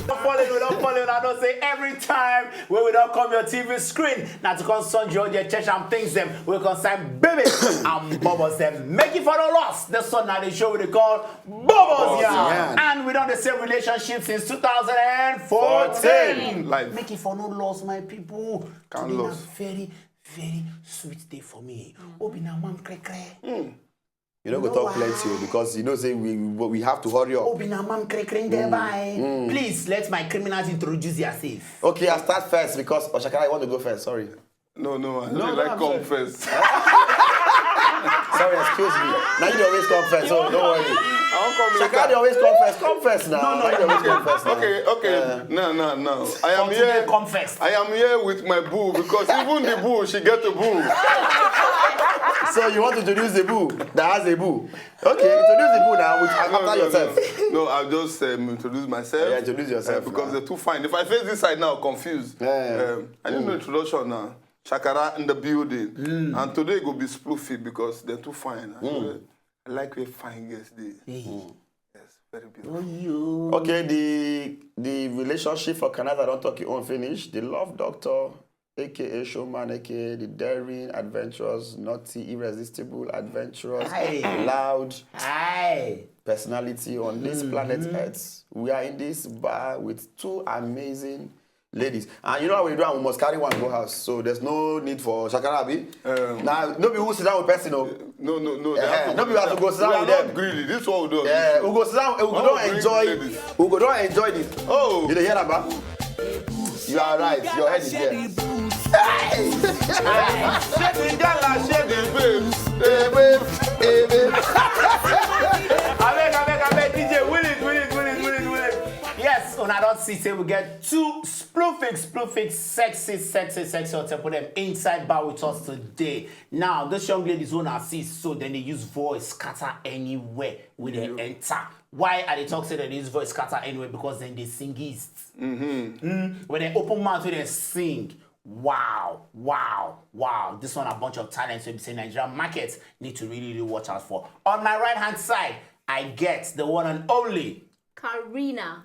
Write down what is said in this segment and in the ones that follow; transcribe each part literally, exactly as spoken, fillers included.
Don't follow, we don't follow. I don't say every time when we don't come your T V screen. Now to come Sunday, your church and things them. We can sign baby and bubbles them. Make it for the loss. The son now they show we they call bubbles, yeah. And we don't the same relationship since two thousand fourteen. Life. Make it for no loss, my people. Can't lose. Very, very sweet day for me. Obi na mam kre kre. You don't go talk plenty o, because you know say we we we have to hurry up. Obi na mam kre kre there by. Please let my criminals introduce themselves. Okay, I start first because Oshakara, I want to go first. Sorry. No, no, I no, no, like come first. Sorry, excuse me. Now you dey always come first, so don't worry. I won't come later. Shakara dey always come first. Come first now. No, no, now you dey always come first now. Okay, okay. No, no, no. I am here. Come first. I am here with my boo because even the boo, she get a boo. So you want to introduce the boo that has a boo? Okay, introduce the boo now with, after yourself. No, I'll just um, introduce myself. Yeah, introduce yourself uh, because now. They're too fine. If I face this side now, confused. Yeah. Um, I need no introduction now. Shakara in the building. And today go be sploofy because they're too fine. I like where fine girls dey. Yes, very beautiful. Okay, the the relationship for Canada don't talk your own finish. The love doctor, A K A showman, A K A the daring, adventurous, naughty, irresistible, adventurous, loud personality on this planet Earth. We are in this bar with two amazing ladies. And you know how we do, and we must carry one go house. So there's no need for Shakara, abi? Um, now, no be who sit down with person, no. No, no, no. No be we have to go sit down with them. Greedy. This is what we do. Yeah, we go sit down. We go don't enjoy. We go don't enjoy this. Oh, you dey hear that, ba? You are right. Your head is there. Hey! Shake the gala, shake the babe. Hey, babe. Hey, babe. Abeg, abeg, abeg, D J, win it, win it, win it, win it, win it. Yes, una don see say we get two splufix, splufix, sexy, sexy, sexy hotel put them inside bar with us today. Now, this young ladies wanna see, so then they use voice scatter anywhere when they enter. Why are they talk say that they use voice scatter anywhere? Because then they sing east. Mm-hmm. Mm, when they open mouth, when they sing, wow, wow, wow. This one a bunch of talents we be say Nigerian market need to really, really watch out for. On my right hand side, I get the one and only Karina.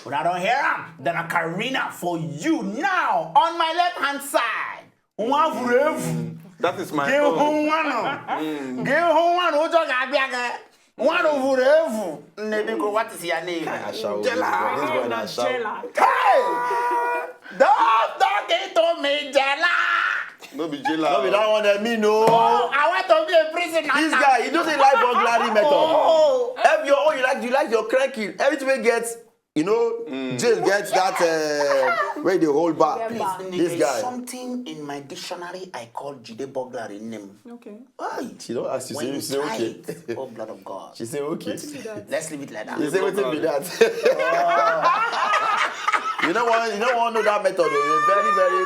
When I don't hear him, then a Karina for you now. On my left hand side, Nwavurevu. That is my own. Gehunwano. Gehunwano. Ojo gabiaga. Nwavurevu. Nebiko, what is your name? Ashawo. Jela. This boy na Ashawo. Hey! Don't talk it to me, Jela. No be Jela. No be that one that me know. Oh, I want to be a prisoner. This guy, he doesn't like burglary method. Oh. Every your own, you like, you like your cranking. Everything we get, you know, jail gets that uh, where they hold back. This guy. Something in my dictionary I call Jide burglary name. Okay. Why? She don't ask you, say, you say, okay. Oh, blood of God. She say, okay. Let's leave it like that. You say, what be that? You know what? You know what? Know that method. Oh. Very, very.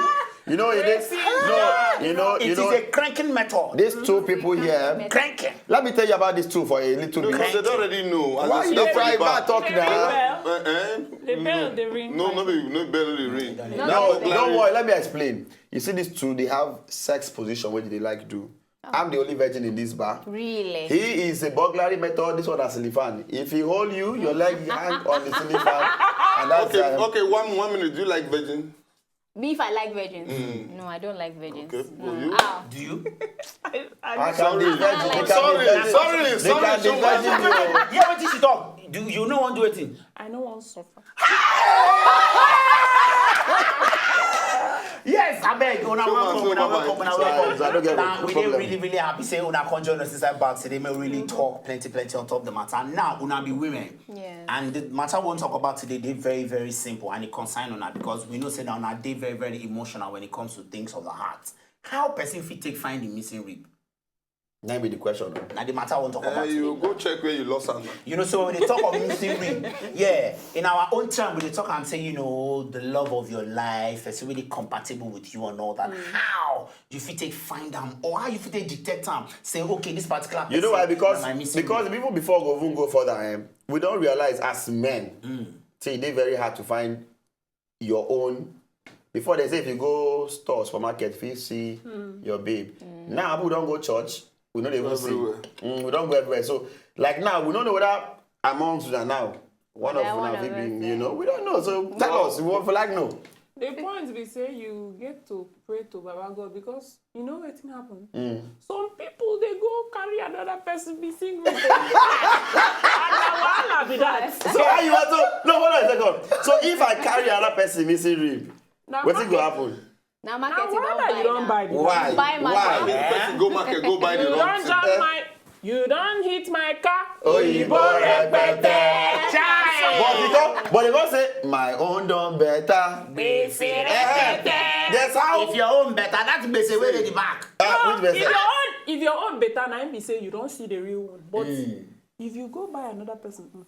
You know it is. No, you know, it is a cranking method. These two people here. Cranking. Let me tell you about these two for a little bit. They don't already know. Why you dey fry bad talk now? The bell, the ring. No, no, no bell, the ring. No, don't worry. Let me explain. You see these two, they have sex position where they like do. I'm the only virgin in this bar. Really? He is a burglary method. This one has silicone. If he hold you, your leg hang on the silicone. And that's okay. Um, okay, one one minute. Do you like virgin? Me, if I like virgins? Mm. No, I don't like virgins. Okay, no. You? Ah. Do you? I, I can be virgin. Sorry, sorry, sorry. They can be virgin. Yeah, what did she talk? Do you know one do a thing? I know one suffer. Yes, I beg. Una welcome, una welcome, una welcome. Now, we dey really, really happy say una come join us inside back today. May really talk plenty, plenty on top of the matter. Now, una be women. Yes. And the matter we wan talk about today, they very, very simple, and it concern una because we know say that una dey very, very emotional when it comes to things of the heart. How person fit take find the missing rib? That be the question. Now the matter we wan talk about today. You go check where you lost am. You know, so when they talk of missing rib, yeah, in our own term, we dey talk and say, you know, the love of your life is really compatible with you and all that. How you fit take find them, or how you fit take detect them? Say, okay, this particular person. You know why? Because because people before go even go further, um, we don't realize as men, say they very hard to find your own. Before they say if you go store, supermarket, if you see your babe. Now people don't go church. We don't even see. Mm, we don't go everywhere. So like now, we don't know whether amongst them now, One of una fit be, you know, we don't know. So tell us, we want for like know. The point be say you get to pray to Baba God because you know wetin happen. Mm. Some people they go carry another person missing. And na wahala be that. So how you want to? No, hold on a second. So if I carry another person missing rib, wetin go happen? Na market you don buy. You don buy. Why? Buy market. Why? Person go market go buy the wrong thing. You don hit my car. Oyibo rẹpẹtẹ. But they go, but they go say my own don better. Gbèsè rẹpẹtẹ. That's how. If your own better, that's gbèsè wey dey the back. Uh, which better? If your own, if your own better, na im be say you don see the real one. But mm. If you go buy another person, mm,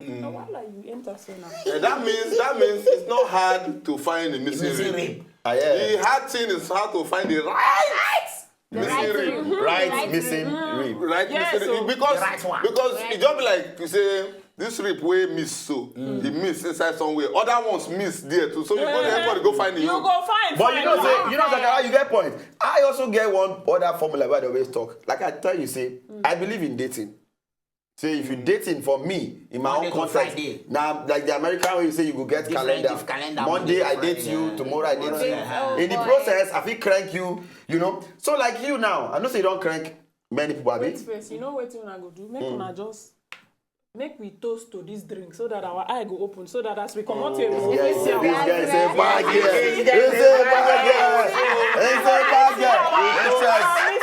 mm. Na wahala you enter so now. Uh, that means that means it's not hard to find a missing, missing rib. Ah, yeah. The hard thing is how to find the right. The missing right rib. Right, right missing rib. Right yes, missing rib. Because, right because right. It just be like you say, this rib wey miss so, mm. He miss inside somewhere. Other ones miss there too. So you go there, everybody go find you. You go find. But find you know, say, you know, Zakara, you get point. I also get one other formula where they always talk. Like I tell you, say, mm. I believe in dating. Say if you dating for me in my own context, now like the American way you say you go get calendar. Monday I date you, tomorrow I date you. In the process, I fit crank you, you know. So like you now, I know say you don crank many people, abi? Wait first, you know wetin una go do? Make una just make we toast to this drink so that our eye go open so that as we comot here we go fit see our. This guy is a bad girl. He's a bad girl. He's a bad girl. He's a bad girl.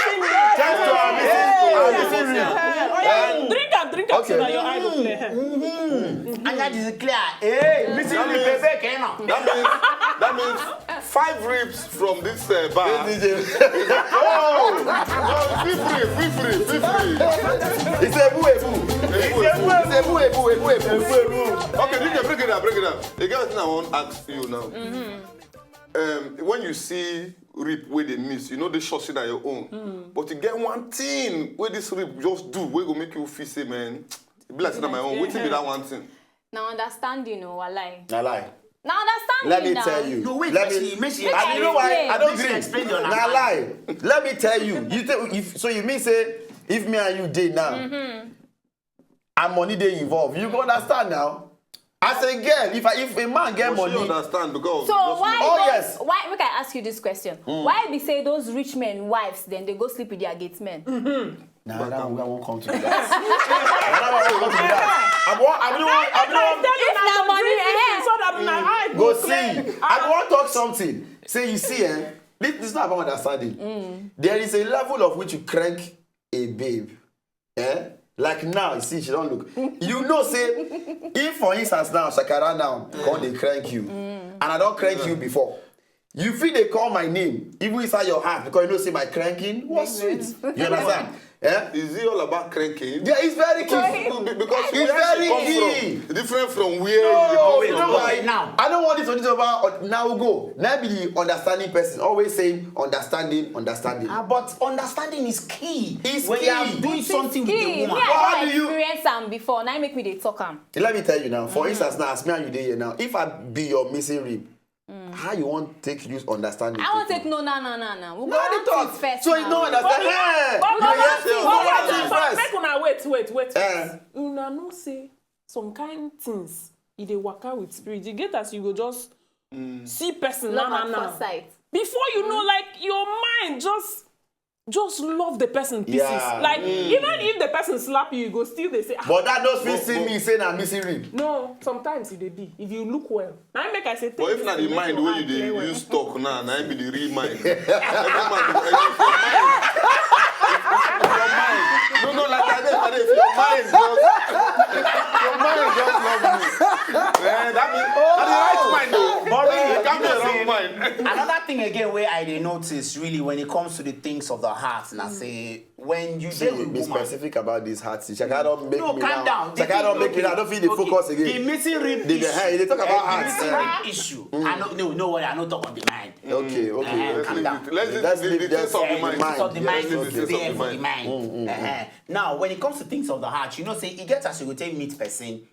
Cheers to our missing, our missing rib. Drink am, drink am so that your eye go clear. Anya is clear. Hey, missing rib, baby, came out. That means, that means five ribs from this uh, bar. Oh, no, feel free, feel free, feel free. It's a boo, a boo. It's a boo, a boo, a boo, a boo, a boo. Okay, D J, break it up, break it up. The girl thing I want to ask you now. Mm-hmm. Um, when you see rib wey dey miss, you know the short thing na your own. Mm. But you get one thing wey this rib just do wey go make you feel say, man, e be like say na my own. Wetin be that one thing? Na understanding o, walai. Na lie. Na understanding. Let me tell you. No, wait, let me, make she, I know why. I don't agree. Na lie. Let me tell you. You tell if so you mean say if me and you dey now, mm-hmm. And money dey involved, you go understand now. As a girl, if I, if a man get money, you understand because so why? Oh yes. Why make I ask you this question? Mm. Why be say those rich men wives then they go sleep with their gate men? Mm-hmm. Nah, that one won't come to that. That one won't come to that. I want, I don't want, I don't want. If na money, eh? So that my eye go see. I want talk something. Say you see, eh? This, this is not about understanding. Mm. There is a level of which you crank a babe. Eh? Like now, you see, she don't look. You know, say, if for instance now, Shakara now, come they crank you, and I don't crank you before. You feel they call my name, even inside your heart, because you know, say my cranking was sweet. You understand? Eh? Is it all about cranking? Yeah, it's very key. Be- Because It's where very she comes key. From, different from where you come from. Now I don't want this to this over. Now we go. Now be the understanding person. Always saying understanding, understanding. Ah, but understanding is key. It's when key. You are doing it's something key. With the woman. Me, I don't experience am before. Now make me dey talk am. Let me tell you now. For mm. Instance, now as me and you dey here now, if I be your missing rib, mm. How you want take use understanding? I want take no, no, no, no, no. We no, go talk first. So you know that. Hey, but, but, but, but, but, but, but, make una wait, wait, wait. Uh, una know say some kind things e dey waka with spirit. You get as you go just mm. See person now, now, now. Before you know, mm. Like your mind just just love the person pieces. Yeah. Like mm. Even if the person slap you, you go still they say. Ah, but that does fit see me say na missing rib. No, sometimes it dey be if you look well. Now make I say. But if na the mind wey you dey use talk now, na be the real mind. No, no, like I dey, I dey. If your mind just, your mind just love me. Eh, that means oh, na the right mind o. But it can't be a wrong mind. Another thing again where I dey notice really when it comes to the things of the heart, na say when you dey with woman. Be specific about this heart thing. Shaka don make me now. No, calm down. Shaka don make me now. I don't feel the focus again. The missing rib issue. They talk about heart. The missing rib issue. I no, no, no worry. I no talk of the mind. Okay, okay. Calm down. Let's leave the things of the mind. Things of the mind. There for the mind. Now, when it comes to things of the heart, you know, say e get as you go take meet person.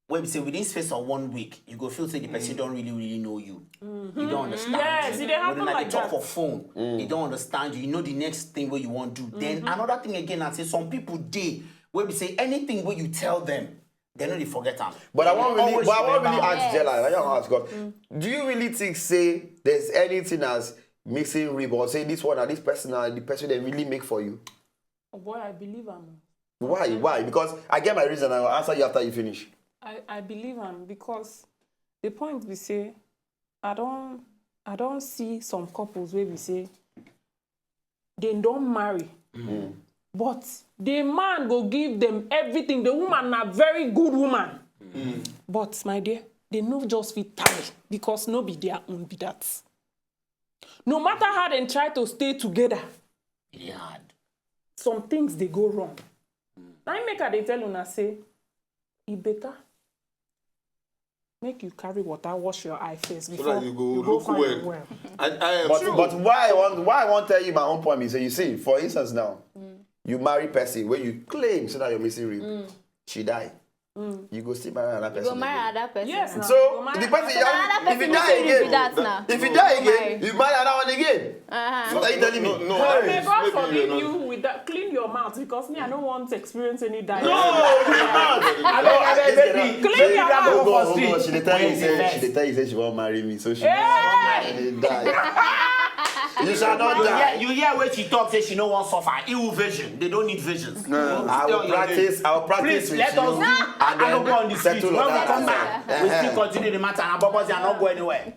Wey be say within space of one week, you go feel say the person don really, really know you. You don understand. Yes, e dey happen like that. When una dey talk for phone, e don understand you. You know the next thing wey you wan do. Then another thing again na say some people dey wey be say anything wey you tell them, Dem no dey forget am. But I Dem wan really, always but I wan remember really am. ask Jella, I wan ask God, do you really think say there's anything as missing rib or say this one and this person and the person dem really make for you? Oh boy, I believe am. Why? Why? Because I get my reason and I'll answer you after you finish. I, I believe am because the point be say I don I don see some couples wey be say dem don marry, but the man go give them everything. The woman na very good woman, but my dear, they no just fit tally because no be their own be that. No matter how dem try to stay together, E dey hard. some things dey go wrong. Na im make I dey tell una say e better make you carry water wash your eye first before that you go you look find well. well. I, I am But true. But why I want why I want tell you my own point is, so you see, for instance now, you marry person where you claim say that your missing rib, she die. You go still marry another You person. go marry Again. Another person. Yes, na. So You go marry the person, So another if you person die wey you do again, that now. If you die You go again, marry. you marry another one again. Uh-huh. So what are you telling me? No, no, May maybe, God maybe forbid you're not. You with that. Clean your mouth because me, I don't want to experience any diet. No, you not. I beg, I beg, baby. Clean your mouth. Oh Go God, for oh street. God, she dey tell you Wait say first. She dey tell you say she wan marry me, so she. Hey! She dey die. You shall not You die. hear, you hear what she talk say she no wan suffer. Evil vision. They don't need visions. I will practice. I will practice Please with let you. us do. And I no then go on the street. settle When on we that come outside. back, we Uh-huh. still continue the matter. And Bobo say I no go anywhere.